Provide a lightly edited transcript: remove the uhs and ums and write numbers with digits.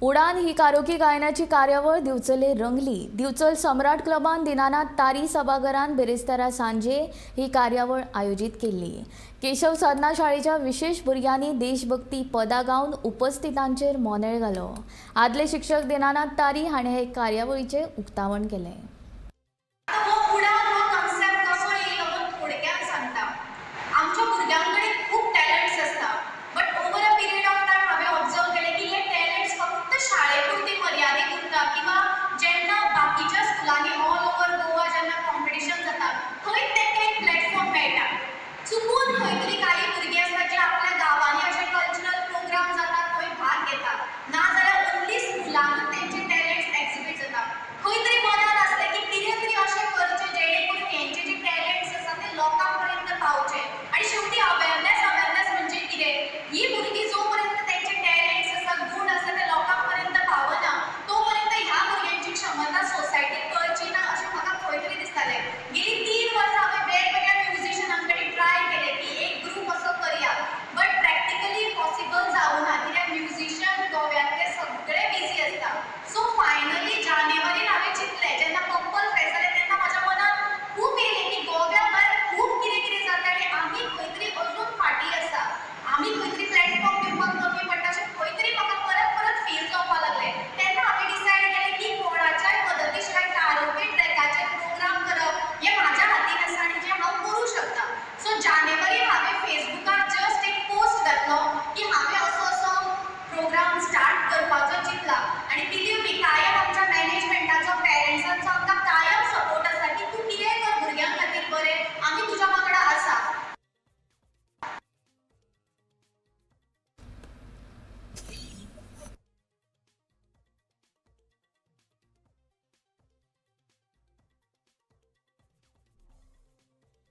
उडान ही कारोकी गायनाची कार्यावळ दिवचले रंगली. दिवचल सम्राट क्लबान दिनानाथ तारी सभाघरान बिरेस्तारा सांजे ही कार्यावळ आयोजीत केल्ली. केशव साधना शाळेच्या विशेष भुरग्यांनी देशभक्ती पदां गावन उपस्थितांचेर मोनेळ घालो. आदले शिक्षक दिनानाथ तारी हाणें हे कार्यावळीचें उक्तावण केलें. हो उडान.